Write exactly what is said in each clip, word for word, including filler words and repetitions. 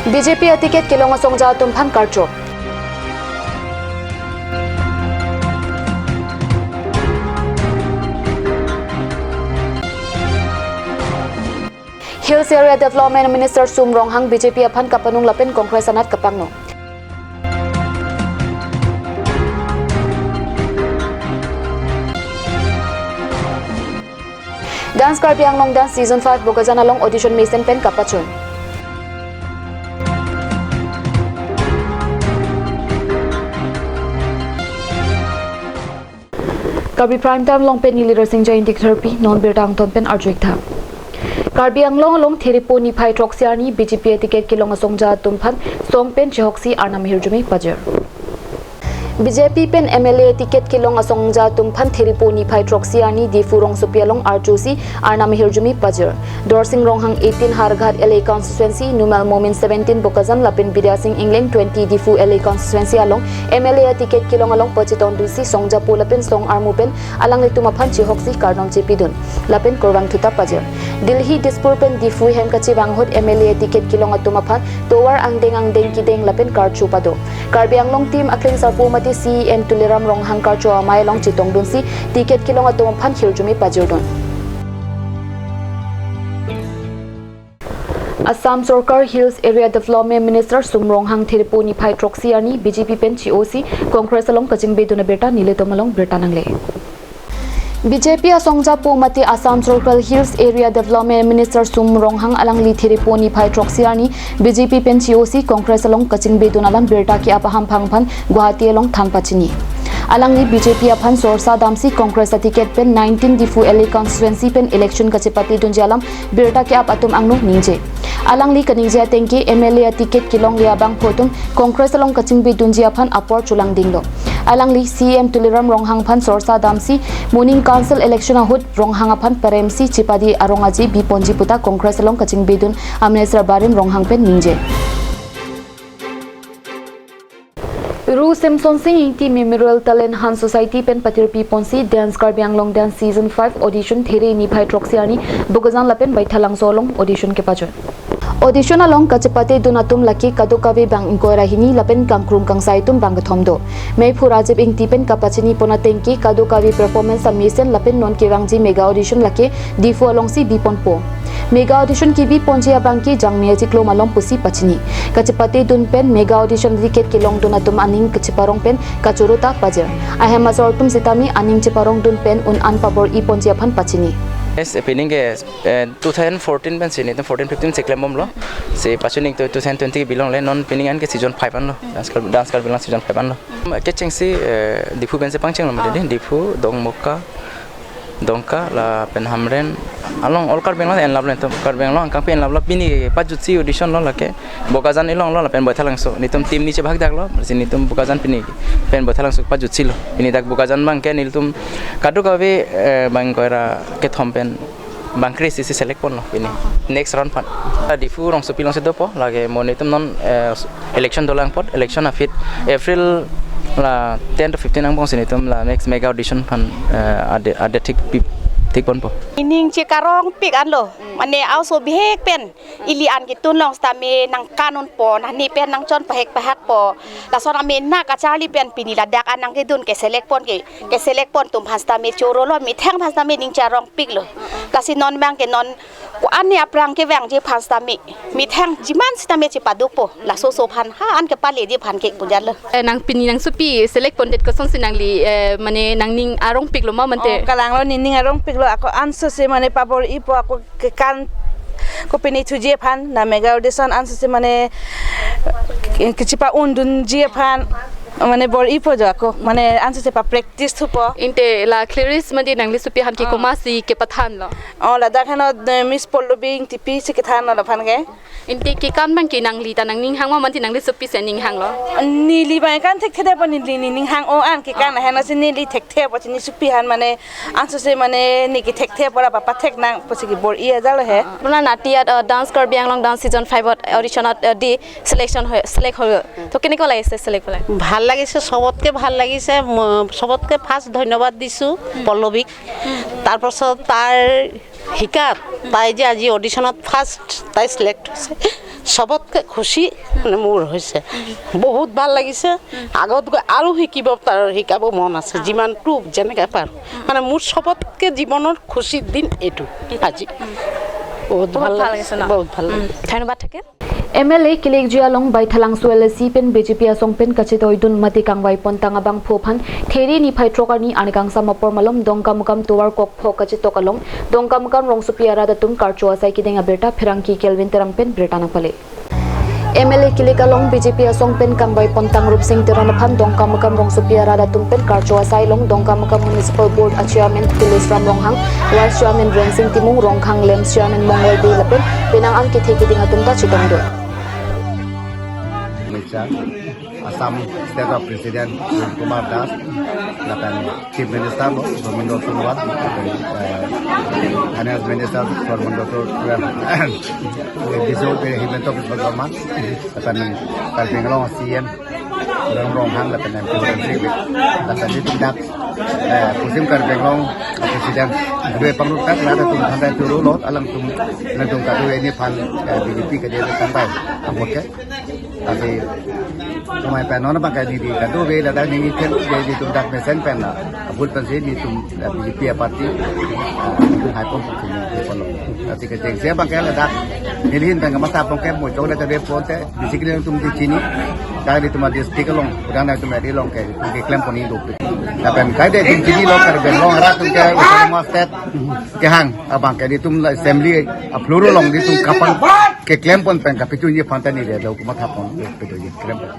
B J P aticket kelong asongja atum aphan karcho. Hills Area Development Minister Sum Ronghang B J P aphan kapanung lapen Congress anat kapangno. Dance Karbi Anglong Dance Season five Bokajan along audition mesen pen kapachun. Karbi Prime Time along pen neli Rasinja Ingti Therpi, non birta angton pen arju-ik tha. Karbi Anglong along Thiripo niphai throksi arni B J P aticket kelong asongja atum aphan song pen chihoksi Arnam ahirjume pajir. B J P pen M L A aticket kelong asongja atum aphan Thiripo niphai throksi arni Diphu rongsopi along arjusi Arnam ahirjume pajir. Dorsing Ronghang eighteen Howraghat L A constituency, Numal Momin seventeen Bokajan lapen Bidya Sing Engleng twenty Diphu L A constituency along M L A aticket kelong along pachetongdunsi songjapo lapen song armu pen alanglitum aphan chihoksi kardom chepidun lapen kurvangthu ta pajir. Delhi, Dispur pen Diphu hem kachevang ahut M L A aticket kelong atum aphan tovar angdeng angdeng kedeng lapen karcho pado. Karbi Anglong team akleng sarpo mate C E M Tuliram Ronghang karcho amei along chetongdunsi ticket kelong atum aphan hirjume pajirdun. Assam Sorkar Hills Area Development Minister Sum Ronghang Thiripo niphai throksi arni B J P pen chi-osi Congress along kachingbedun abirta nelitum along birta nangle. B J P asongjapo mate Assam Sorkar Hills Area Development Minister Sum Ronghang alangli Thiripo niphai throksi arni B J P pen chi-osi Congress along kachingbedun alam birta ke-ap ahamphang aphan Guwahati along than pachini. Alangli B J P aphan sorsa damsi Congress aticket pen nineteen Diphu L A constituency pen election kachepatedunji alam birta ke-ap atum angno ningje. Alangli kaningje ateng ke M L A aticket kelongle abangphu atum Congress along kachingbedunji aphan apor cholangdinglo. Alangli C E M Tuliram Ronghang aphan sorsa damsi moning council election ahut Ronghang aphan paremsi chepadi arong aje biponji puta Congress along kachingbedun a-minister barim Ronghang pen ningje. Ru Semsonsing Ingti Memorial Talent Hunt Society pen patirpi ponsi Dance Karbi Anglong Dance Season five audition There niphai throksi arni Bokajan lapen Baithalangso along audition kepachun. Audition along kachepatedun atum lake kadokave bang ingkoi ra hini lapen kangkrung kangsai atum bang kethom do. Meiphu Rajib Ingti pen kapachini pon ateng ke kadokave performance amesen lapen non kevangji mega audition lake Diphu alongsi biponpo. Mega audition kebiponji abang ke Jangmi achiklo malom pusi pachini. Kachepatedun pen mega audition ticket kelongdun atum aning kacheparong pen kachoro ta pajir. Ahem asor atum sitame aning cheparongdun pen un-an pabor-iponji aphan pachini. Yes, pining ke, eh, two thousand fourteen pen si, nitum fourteen fifteen si klembomlo. Si pachuning to two thousand twenty ke bilongle, non pining an ke season five anlo. Dance Kar-, Dance Karbi Anglong season five anlo. Kechengsi, eh, Diphu pensi pangchenglo mate di, Diphu, Dongmoka, Dongka lapen Hamren along all Karbi Anglong enlaplo, nitum Karbi Anglong angkang pen enlaplo, pini pajutsi audition lo lake Bokajan elonglo lapen Baithalangso, nitum team ni chebahak daklo, si nitum Bokajan pini pen Baithalangso pajutsilo. Pini dak Bokajan bang ke nelitum kadokave, eh, bang ingkoi ra kethom pen bang kre-isi si select ponlo pini next round aphan. Diphu rongsopi alongsi dopo, lake mo nitum non, eh, election dolang apot, election aphi April la ten to fifteen angbong si nitum la next mega audition aphan, eh, ade, ade thik pi-, thik ponpo. Ining chekarongpik anlo, mane aoso bihek pen ili an ketun along sitame nangkan unpo, nani pen nangchon pahek pahakpo. Lason amena kacharli pen pini ladak an nangkedun ke select pon ke, ke select pon atum aphan sitame chorolo, methang aphan sitame ning charongpiklo. Lasi non bang ke non ko-an ni aphrang kevangji aphan sitame, methang jiman sitame chepadukpo. Laso oso aphan ha an kepaledi aphan ke puja lo. Eh, nang pini nangsopi select pondet kosonsi nangli, eh, mane nangning arongpiklo ma mate? Oh, kalanglo, nening arongpiklo, ako anso si mane pabor-ipo, ako kekan kopine thuji aphan, la mega audition anso si mane, eh, kechepa-undunji aphan mane bor-ipo jo ako, mane anso si pa-practice thupo. Ante la Clarice mate nangli sopi aphan ke, ah, komatsi kepathanlo? Oh, ladak heno, eh, Miss Pallavi Ingtipi si kethanlo laphan ke. Ante kekan bang ke nangli ta nangning hang ma mate nangli sopi si ning hanglo? Neli bang kan thekthepo, neli nening hang-o an kekan, ah, heno si neli thekthepo, chini sopi aphan mane anso si mane ne kethekthe apot ra papathek nang pusi kebor-i ajalo he. আপোনাৰ নাতি ইয়াত, আহ, Dance Karbi Anglong Dance Season five-ত audition-ত, আহ, দি selection হয়, select হৈ গ'ল। তো কেনেকুৱা লাগিছে select পেলাই? ভাল লাগিছে, চবতকে ভাল লাগিছে। ম-, চবতকে ফাৰ্ষ্ট ধন্যবাদ দিছোঁ পল্লৱীক। তাৰপাছত তাৰ শিকাত, তাই যে আজি audition-ত ফাৰ্ষ্ট তাই select হৈছে। চবতকে খুচি মানে মোৰ হৈছে, বহুত ভাল লাগিছে। আগতকৈ আৰু শিকিব তাৰ, শিকাব মন আছে, যিমানটো যেনেকে পাৰোঁ। মানে মোৰ চবতকে জীৱনৰ খুচিৰ দিন এইটো আজি। বহুত বহুত ভাল ভাল লাগিছে। লাগিছে ন? বহুত ভাল লাগিছে। ধন্যবাদ থাকিল। M L A kilikji along Baithalangso L A C pen B J P asong pen kachetoidun mate kangvai pontang abangphu aphan Theri niphai throk arni anekangsam apor malom Dongkamukam tovar kokpho kachetok along Dongkamukam rongsopi arat atum karcho asai kedeng abirta pherangke Kelvin Terang pen birta nangpale. M L A kilik along B J P asong pen kangvai pontang Rupsing Teron aphan Dongkamukam rongsopi arat atum pen karcho asai along Dongkamukam Municipal Board a Chairman Tulis Ram Ronghang, Vice Chairman Rensing Timung, Rongkhang Lems Chairman Mongol Bey lapen penang an kethe keding atum ta chetongdun. Mr. Assam State of President Ram Kumar Das, lapen Chief Minister Dhormendra Songwat, lapen, eh, Finance Minister Dhormendra Songwat, Diso Himanta Biswa Sarma, lapen Karbi Anglong C M Tuliram Ronghang, lapen M P Rensing, lapen itum dak, eh, Pusim Karbi Anglong President, dua pangrup tak, ladak tum thantai turu lot, alangtum, alangtum kadu ini pan, eh, B J P kadu thantai, amoke. Tapi cuma pen non abang kali di kadokave ladak neli ken jadi tum dak mesen pen la. Abul pensi nelitum la B J P party, ah, nelitum hai pon pensi nelitum pon lo. Tapi kechengsi abang kali ladak neli hin pen kamatha pon ke mo chok ladak ave pon te, basically nelitum di chini. Kali tum district along, udah nelitum di along ke, nelitum keklem pon ni dopik. Lapen kali di chini lo Karbi Anglong arat atum ke, Autonomous State kehang abang ke nelitum la assembly a floor along nelitum kapang keklem pon pen kapachunji aphan ta neli do kamatha pon, pachunji klem pon.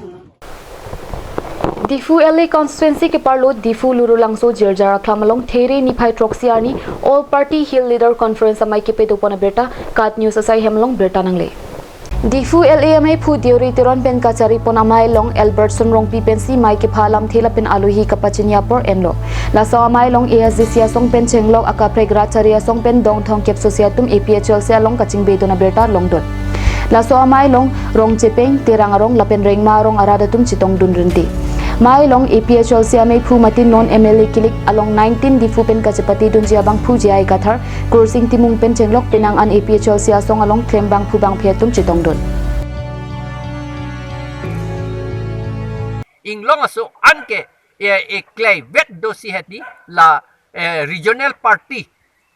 Diphu L A constituency keparlo Diphu Lurulangso Jirjar Akhlam along Theri niphai throksi arni All Party Hill Leader Conference amei kepadopon abirta KAT News asai hem along birta nangle. Diphu L A ameiphu Deori Teron pen kachari pon amei along Albertson Rongpi pensi mei kepha alamthe lapen alohi kapachini apor enlo. Laso amei along A S D C asong pen chenglok akaprek rat chari asong pen dong thomkep sosi atum A P H L C along kachingbedun abirta longdun. Laso amei along Rongchepeng, Terang arong lapen Rengma arong arat atum chetongdun rinti. Mei along A P H L C ameiphu mate non M L A kilik along nineteen Diphu pen kachepatedunji abangphu J I Kathar, Kursing Timung pen chenglok penang an A P H L C asong along klem bangphu bangphi atum chetongdun. Inglong aso anke, eh, eklai vet dosi hedi la, eh, regional party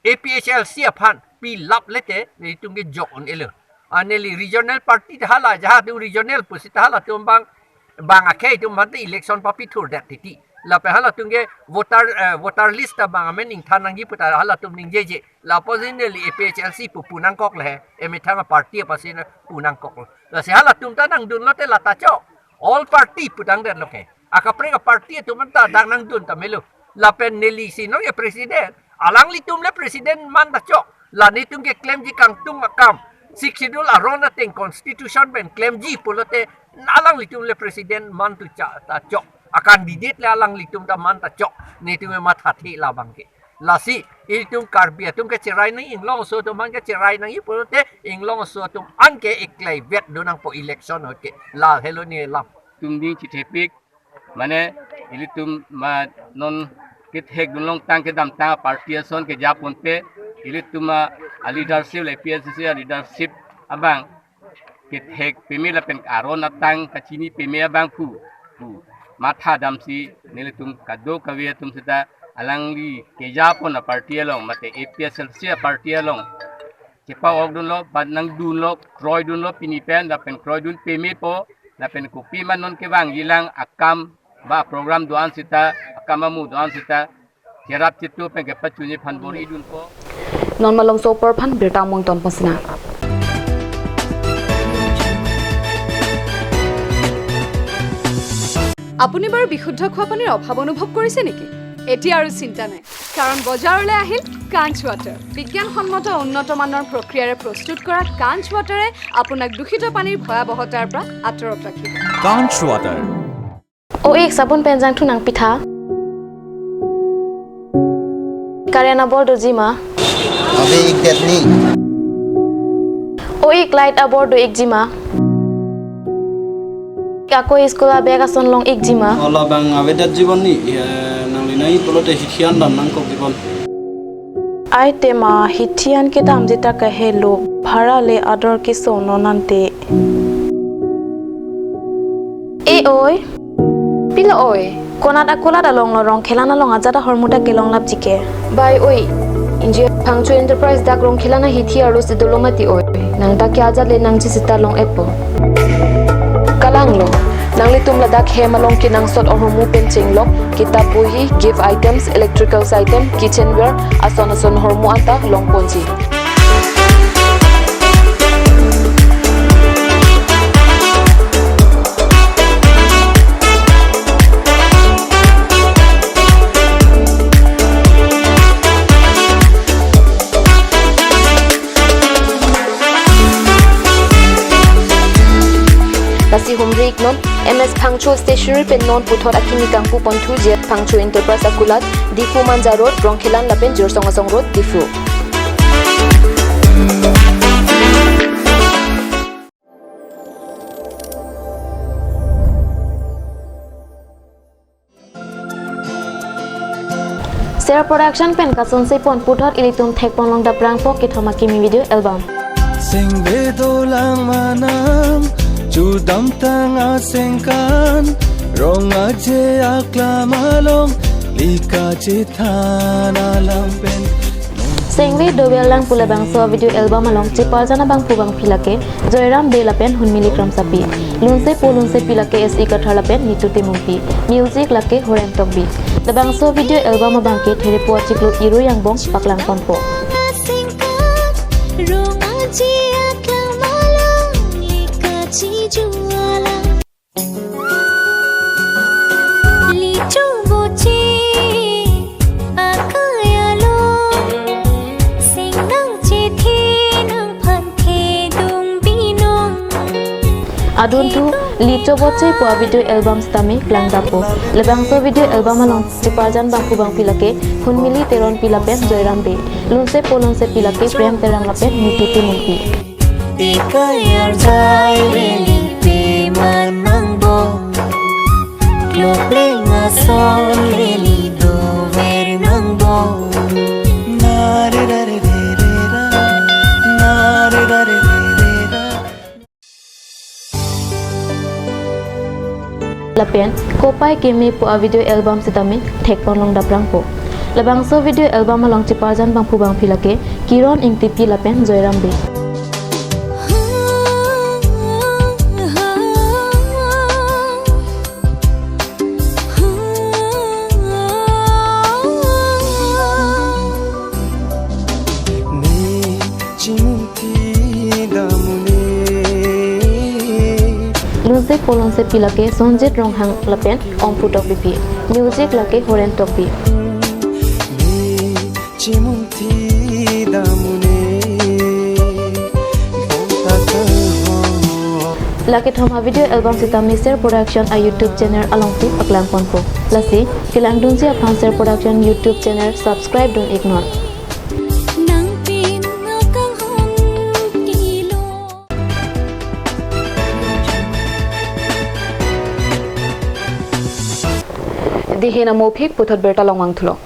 A P H L C aphan pilap lete nelitum ke jok un elo. Aneli regional party ta hala jaha tu regional pusi ta halatum bang, bang akhei atum bang election papi thurdet titi. Lapen halatum ke voter, eh, voter list ta bang amen ingthan nangji pu ta halatum ningjeje. Lapusi neli A P H L C pu punangkok le, emethang party apasi na punangkok. Lasi halatum ta nangdun lote lata chok. All party putangdet lo ke. Akaprek aparty atum ta dak nangdun ta melo. Lapen neli si non ke president. Alanglitum le president man ta chok. La nelitum keklemji kangtung akam. Sixth Schedule aron ateng constitution pen klemji pulote alanglitum le president man tu cha ta chok. A candidate le alanglitum ta man ta chok. Nelitum mathathe labang ke. Lasi, itum Karbi atum kecherai nang, Inglong aso atum an kecherai nangji pulote, Inglong aso atum anke eklai vet do nangpo election ahut ke. La helo ne lam. Tum ding chithepik, mane, ilitum ma non kethek dunlong tang kedamtang party ason kejapon pe, ilitum a leadership le A P H L C a leadership abang kethek peme lapen aron atang kachini peme abang pu, pu matha damsi nelitum kadokave atum seta alangli kejapon aparty along mate A P H L C aparty along chepa-ok dunlo, ba nangdunlo, kroidunlo pini pen lapen kroidun pemepo lapen kopi ma non kevangjilang akam ba program do-an seta, akam amu do-an seta cherap chetu pen kepachunji aphan bor-idunpo. Non malomso apor aphan birta mung ton ponsina. আপুনি বাৰু বিশুদ্ধ খোৱা পানীৰ অভাৱ অনুভৱ কৰিছে নেকি? এতিয়া আৰু চিন্তা নাই, কাৰণ বজাৰলৈ আহিল কাঞ্চ ৱাটাৰ। বিজ্ঞানসন্মত উন্নত মানৰ প্ৰক্ৰিয়াৰে প্ৰস্তুত কৰা কাঞ্চ ৱাটাৰে আপোনাক দূষিত পানীৰ ভয়াৱহতাৰ পৰা আঁতৰত ৰাখিব। Kanch water. O ik, sabun penjang thu nangpitha. Current abor doji ma? Ave ik det ni. O ik, light abor do ikji ma? Ako school abag ason long ikji ma? O labang avedet jibon ni, eh, nangli nai pulote hihian dan nangkok jibon. Ai tema hithi an kedam jita kahelo, bhara le ador keso non ante. E oi, pilo oi, konat akulat along lo Rongkhelan along ajat ahormu ta kelong lapji ke. Bai oi, inji Phangcho Enterprise dak Rongkhelan ahithi arlo si dolo mati oi. Nang ta ke ajat le nangji sita long-etpo. Kalang lo, nanglitum ladak hem along kenangsot ahormu pen chenglok, kitap bohi, gift items, electricals item, kitchenware, ason ason ahormu anta longponji. Lasi humri iknon, M S Phangcho Stationery pen non puthot akimi kangpu ponthu J S Phangcho Enterprise akulat, Diphu Manja Road, Rongkhelan lapen Jirsong Asong Road, Diphu. Ser Production pen kasonse pon puthot ilitum thekpon long daprangpo kethom akimi video album. Sengve dolang manam, chudamtang asengkan, rong aje aklam along, lika chethan alam pen. Sengve dolang pu labangso video album along cheparjan abangphu bangpi lake Joyram Bey lapen Hunmili Kramsapi. Lunsepo lunsepi lake S E Kathar lapen Nitu Timungpi. Music lake Horen Tokbi. Labangso video album abangke Therepo achiklo Irui angbong paklangponpo. Licho boche akai along, seng nangchethe nangphanthe dung binong. Adunthu, Licho Boche pu a video album sitame klangdampo. Labangso video album along cheparjan bangphu bangpi lake Hunmili Teronpi lapen Joyram Bey. Lunsepo lunsepi lake Prem Terang lapen Nitu Timungpi. Tikai arjai reli pe man nangbo, klopleng ason reli dover nangbo. Na re ra re re re ra, na re ra re re re ra. Lapen Kopai Keme pu a video album sitame thekpon long daprangpo. Labangso video album along cheparjan bangphu bangpi lake Kiron Ingtipi lapen Joyram Bey. Chimunthi damune. Lunsepo lunsepi lake Sonjit Ronghang lapen Ongpu Tokbipi. Music lake Horen Tokbi. Chimunthi damune. Lake thom a video album sitame Ser Production a YouTube channel alongsi paklangponpo. Lasi, kelangdunji aphan Ser Production YouTube channel subscribe dun iknon. Nangpin akanghon kilo. Dihin amophik puthot birta longvangthulo.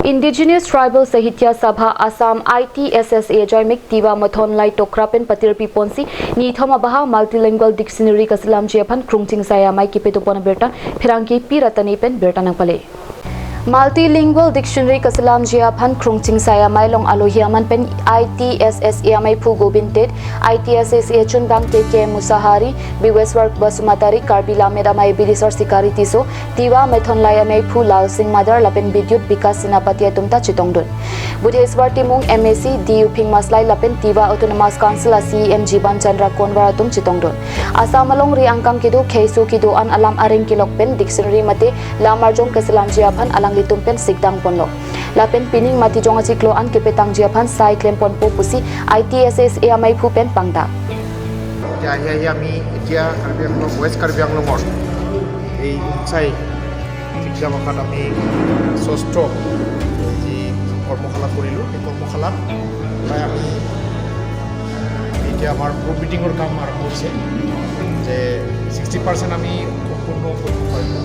Indigenous Tribal Sahitya Sabha Assam, I T S S A ajaimek Tiwa Mathonlai Tokra pen patirpi ponsi nithom abaha Multilingual Dictionary kaselamji aphan Krungching Sai Amei kepetupon abirta pherangke Pi Ratani pen birta nangpale. Multilingual Dictionary kaselamji aphan Krungching Sai Amei along alohi aman pen I T S S A ameiphu Gobind Tet, I T S S A achunbang K K Musahari, Biweswar Basumatary, Karbi Lammet Amei Bidisar Sikari Tisso, Tiwa Mathonlai ameiphu Lalsing Madar lapen Bidyut Bikas Senapati atum ta chetongdun. Budheswar Timung M A C, D Uphing Maslai lapen Tiwa Autonomous Council a C E M Jiban Chandra Konwar atum chetongdun. Assam alongri angkang kedo, kheiso kedo-an alam areng kelok pen dictionary mate lam arjong keselamji aphan alanglitum pen sikdang ponlo. Lapen pining matijong achiklo an kepetangji aphan sai klemponpo pusi I T S S A ameiphu pen pangdak. এতিয়া আহি আহি আমি এতিয়া কাৰ্বি আংলং, ৱেষ্ট কাৰ্বি আংলঙৰ এই উঞ্চাই শিক্ষা শাখাত আমি ষষ্ঠ যি কৰ্মশালা কৰিলোঁ, সেই কৰ্মশালাত প্ৰায় আমি এতিয়া আমাৰ প্ৰুফ ৰিডিঙৰ কাম আৰম্ভ হৈছে যে ছিক্সটি পাৰ্চেণ্ট আমি সম্পূৰ্ণ কৰিব পাৰিলোঁ।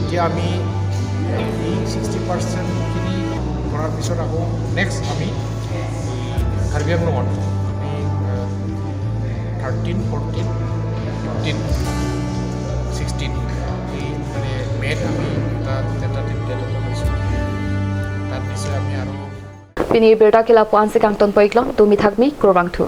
এতিয়া আমি এই ছিক্সটি পাৰ্চেণ্টখিনি তাৰ পিছত আকৌ নেক্সট আমি কাৰ্বি আংলঙত আমি থাৰ্টিন, ফৰ্টিন, ফিফটিন, ছিক্সটিন এই মানে মে'ত আমি এটা এটা টেণ্টেটিভ এটা লৈছোঁ। তাত পিছে আমি আৰু Pini birta ke lapu-an si kangton pon-iklo, dumi thakmi, kurvangthu.